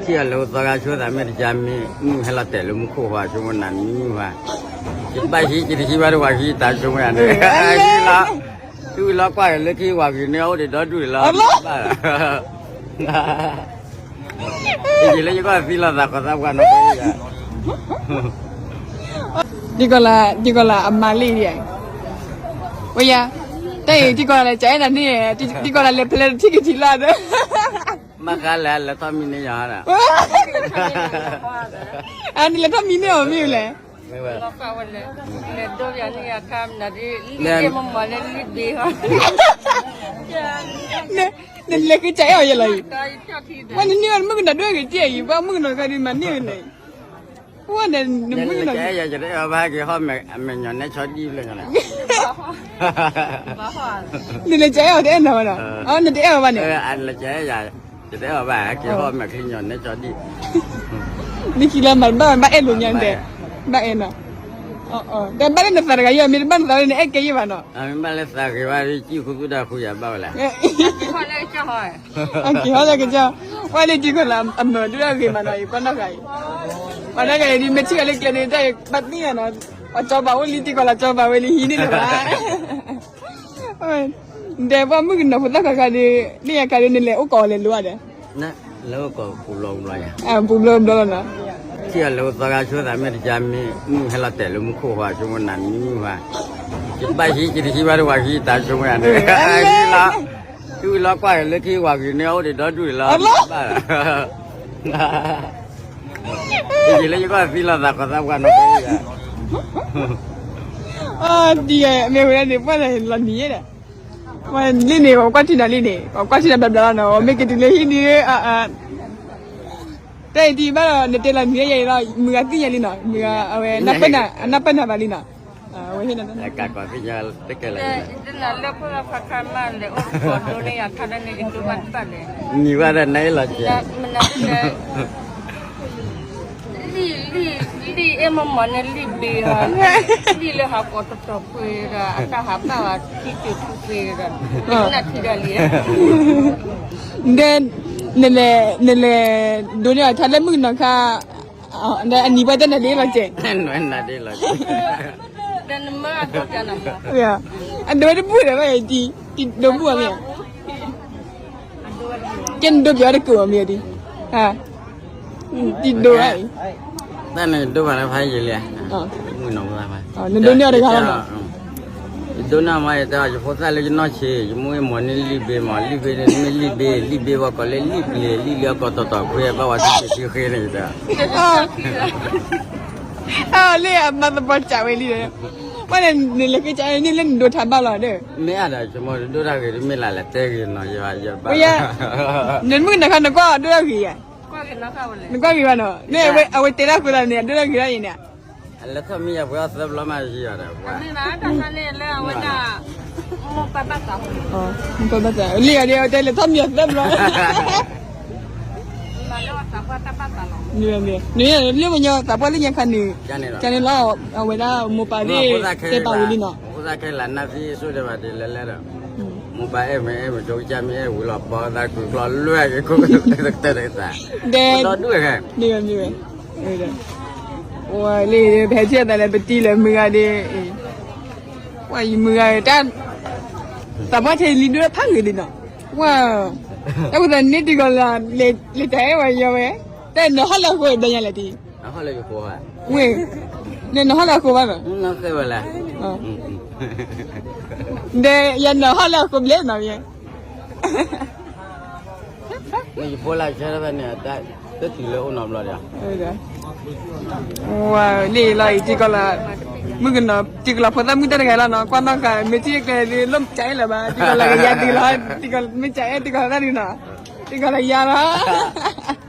ထံၣ်အီၤလၢသီဂၤဆိသးမ့ၢ်တကါမ့ၢ် မုၢ်ဟဲလီၤတဲာ်လၢမူခိၣ်ဃီဆိမိၣ်နၤမံမုၢ်ဘၣ်, ယဘၣ်ဟံးက့ၤတဟံးဘၣ်တဝၤဟံးတၢ်ဆိမိၣ်ယၤန့ၣ်, ဟံးလီၤ, တုၤလီၤကွၢ်လၢခံဝၤဂ့ၤန့ၢ်အအိၣ်ဒံးဒီဒူၣ်လီၤ, ဘၣ်လီၤ, ယံာ်လၢယကီၢ်သံလီၤသးခီသးပှၢ်နီၢ်, တံၤကီၢ်လၢ် တံၤကီၢ်လၢ်အမၤလံဒ်အံၤ, ဝဲယၤ, တၢ်အံၤတံၤကီၢ်လၢ်လဲၤကအဲၣ်နၤန့ၣ်, တံၤကီၢ်လၢ်လဲၤဖဲလဲၣ်တထံၣ်ကထံၣ်လီၤဒီး ဘၣ်ဃးလၢလဲၤထီၣ်မံန့ၢ်ယၤဒီး, အန့ၣ်လဲၤထီၣ်မံန့ၢ်အီၤမ့ၢ်လဲၣ်, နလဲၤဃုကအဲၣ်အီၤယဲလီၤအံၤ, ဝဲနန့ၢ်အီၤနမုၣ်ကနီၤဒိၣ်ဂ့ၤတံၢ်အံၤ ဘၣ်မုၣ်ကနီၤခါဒ်မၤန့ၢ်ဝဲန့ၣ်, ဝဲန့ၣ်နမုၣ်ကနီၤ, နလဲၤကအဲၣ်အီၤတအဲၣ်အီၤဘၣ်ဟဲက့ၤဟီၣ်မဲာ်အမဲာ်ညီၣ်နဲဆိဒံၣ်ဖျၢၣ်ညါန့ၣ်, နလဲၤကအဲၣ်အီၤတအဲၣ်နၤဘၣ်နီၤ, အနတအဲၣ်အီၤဘၣ်န့ၣ်, နတအဲၣ်အီၤဘၣ်ဟဲက့ၤဟီၣ်မဲာ်ချံညီၣ်နဲဆိဒံၣ်, နခံလၢမၤတဘၣ်ဘၣ်အဲၣ်လိာ်ညါတဲ, ဘၣ်အဲၣ်နီၤ, တဘၣ်လၢနသးတဂၤယဲၢ် မ့ၢ်တဘၣ်နသးလၢနအဲၣ်ကဲယဲၢ်ဘၣ်နီၤ, မ့ၢ်ဘၣ်လၢသးဂ့ၤဘၣ် ကံၣ်ဃူသူၣ်တၢ်ဃူယၤဘၣ်ဝဲလဲၣ် က့ၤဟီၣ်လၢကစၢ်, ဝဲလၢတံၤကီၢ်လၢ်အမၢၢ်ဒိၣ်တၢ်ဂ့ၤမးနီၤ ယကွၢ်နီၣ်ဃာ်အံၤ, ပှၤနီၣ်ဃာ်အံၤဒ်မ့ၢ်ထံၣ်အီၤလၢကျဲန့ၣ် တၢ်ဘၣ်သ့ၣ်ညါနီၤ, အကၠီဘၣ်အိၣ်လံတံၤကီၢ်လၢ်ကၠီဘၣ်ဝဲလံဟံးန့ၢ်လၢၤဘၣ်, ဒီးပှၤမုၣ်ကနီၤဖိသၣ်ခါခါဒီး န့ၢ်ယၤခါဒီး နလဲၤအိၣ်ကိးအီၤလဲၤလိၤဧါဒီး, လၢအိၣ်ကိးပူၤဘျီပူၤဘျီယၤ, ပူၤဘျီပူၤဘျီလီၤနီၤ, ထံၣ်အီၤလၢသီဂၤဆိသးမ့ၢ်တကါမ့ၢ် မုၢ်ဟဲလီၤတဲာ်လၢမူခိၣ်ဃီဆိမိၣ်နၤမံမုၢ်ဘၣ်, ယဘၣ်ဟံးက့ၤတဟံးဘၣ်တဝၤဟံးတၢ်ဆိမိၣ်ယၤန့ၣ်, ဟံးလီၤ, တုၤလီၤကွၢ်လၢခံဝၤဂ့ၤန့ၢ်အအိၣ်ဒံးဒီဒူၣ်လီၤ, ဘၣ်လီၤ, ယံာ်လၢယကီၢ်သံလီၤသးခီသးပှၢ်နီၢ်, ဒ်မ့ၢ်ဝဲဒၣ်န့ၣ် ပှၤလီၤနံၤယဲဒီး, လံန့ၣ် ပကွၢ်ထံနၤလံန့ၣ် ပကွၢ်ထံနၤဘျီဘျီလီၤနီၤ ပမ့ၢ်က့ၤတုၤလၢဟံၣ်ဒ် တၢ်အံၤဒ်ဘၣ်ဒီး နတဲလီၤနံၤယဲအံၤလီၤ မုၢ်ဂၤသ့ၣ်ညါလံနီၤ မုၢ်ဂၤအဝဲ အနၢ်ပၢၢ်နၤဘၣ်လံနီၤ အဝဲဟ့ၣ်နၤတၢ် လၢလၢဖိသၣ်ခွါခါမးလဲၤအိၣ်ကီၢ်ဒိန့ၢ်ယၤခါဒၣ်န့ၣ် ယဒိဘၣ်တဘၣ်လဲၣ်, နံၤဘၣ်ဒီးနအဲၣ်လီၤကဲ, မနုၤလဲၣ် လံ လံ လံ အဲၣ်မ့ၢ်မ့ၢ်န့ၣ် လံဘ့ဧါ, လံလၢဟးကိးတတီၤပှဲၤဒီး အတၢ်ဟးဘၣ်ဝဲထံကၢၢ်ထူပှဲၤဒီး နနၢ်ထံဒၣ်လံ, ဒီး နလဲၤ နလဲၤဒိးန့ၢ်အထါလၢမုၣ်ကနီၤခါ, ဒီးအနံၤပှဲၤတနၤဒ့လီၤကဲ, နနၤဒ့လီၤ, ဒီးနမၢအဒိးတၢ်နၤ, အဒိးဝဲတဘူၣ်ဒီးဘၣ်အံၤ, တံၤဒိးဘူၣ်အီၤမ့ၢ်ဧါ, ကဲနဒိးပျီတကိးအီၤမ့ၢ်ဧါဒ်, တံၤဒိးအံၤ, တၢ်န့ၣ်ဒိးဘၣ်လၢဖးယံာ်လံ, မုၣ်ကနီၤဖိသၣ်, နဒိးန့ၢ်အီၤတဂၤလီၤနီၤ, ယဒိးန့ၢ်အီၤမ့ၢ် ယတဲအီၤ ယဖိသၣ်လၢယနီၢ်ဆံး ယမိၢ်အ့ၣ်မ့ၢ်န့ၢ်လံဘ့မ့ၢ် လံဘ့န့ၣ် မ့ၢ်လံဘ့ လံဘ့ဝဲကိးလၢလံပျ့ၤ လံလၢအကိးတီၤတီၤခွဲ ဘၣ်ဝဲသ့ၣ်ပှ့ၤခံဃ့န့ၣ်, လၢအမၤသပှၢ်စးဝဲလံဒီး, ပှၤန့ၣ် နလဲၤဃ့ကန့ၣ်လၢနဒိးထါဘၣ်လီၤဒီး, မ့ၢ်အါဒီး ယမိၢ်ဒိၣ်တၢ်ဂ့ၤ တမ့ၢ်လၢလဲၤတဲဂ့ၤနီၤ ယဘၣ်, နမုၣ်ကနီၤခါနကွၢ်အဒိၣ်တၢ်ဂ့ၤဧါ, နကွၢ်ဂ့ၤဘၣ်နီၤ အဝဲတဲတၢ်ဃိသးန့ၣ် အဒိၣ်တၢ်ဂ့ၤဒၣ်အံၤန့ၣ် လဲၤထီၣ်မံယၤပှဲၤအီၤသၢဘျီမးယံၤအီၤဒီး, မိၢ်ပၢ်ဘၣ်သး, မိၢ်ပၢ်ဘၣ်သး လံအီၤဒ်အတဲလဲၤထီၣ်မံအီၤသၢဘျီ, နလၢမညီသးပှၢ်လၢညါခါန့ၣ်, ကန့ၣ်လီၤ အဝဲဒၣ်မိၢ်ပၢ်သ့ၣ်တဲပာ်ဝံၤလံနီၤ, ဖိသၣ်ခဲလၢာ်နၢ်သံအစိဒဲးဘၣ်ဒ်လဲၣ်လဲၣ်ဒီး, မိၢ်ပၢ်အဲၣ်မ့ၢ်အဲၣ်မ့ၢ်ဆိကစၢ်မ့ၢ်အဲၣ်ဝံၤလီၤ ပီသးခုကျီလွဲၢ်က့ၤခိၣ်ကတၢၢ်တကတၢၢ်တကသး, ဒီဒူၣ်ဟဲ မ့ၢ်ဝဲ မ့ၢ်ဝဲ, ဝဲလံ ဖဲထံၣ်အသးလၢပတံၤလၢမုၢ်ဂၤဒီး, ပှၤယမုၢ်ဂၤတၢ်, သးပှၢ်ထဲလံဒိၣ်ဖးဂ့ၤလံနီၤ, ပှၤ, တၢ်ဝဲသးန့ၣ်တံၤကီၢ်လၢ်, လဲၤတၢ်အဲၣ်ဝဲယီၤဝဲ, တၢ်နဟီၣ်လၢအဃိဒီးညါလဲၣ်တံၤ, ဝဲ, နနဟီၣ်လၢအဃိဘၣ်မး, ဒီးယနဟီၣ်လၢအဃိဘျဲၣ်နီၤ, မ့ၢ်ယဖိလၢဆၢထၢၣ်န့ၣ် တၢ်တတုၤလၢအိၣ်နီတဘျီဒီး, ဝဲလံလီၤအံၤ တံၤကီၢ်လၢ်, မုၣ်ကနီၤ တံၤကီၢ်လၢ်ဖိသၣ်မုၣ်တၢ်တဂၤလီၤနီၤ ကွၢ်နီၣ်ဃာ် မ့ၢ်ထံၣ်ကျဲဒ် လိၣ်ကအဲၣ်လၢၤဘၣ် တံၤကီၢ်လၢ်ကယၤတံၤလီၤ, တံၤကီၢ်မ့ၢ်ကအဲၣ်တံၤကီၢ်သၣ်ဒ်နီၤ, တံၤကီၢ်လၢ်ယၤလီၤ.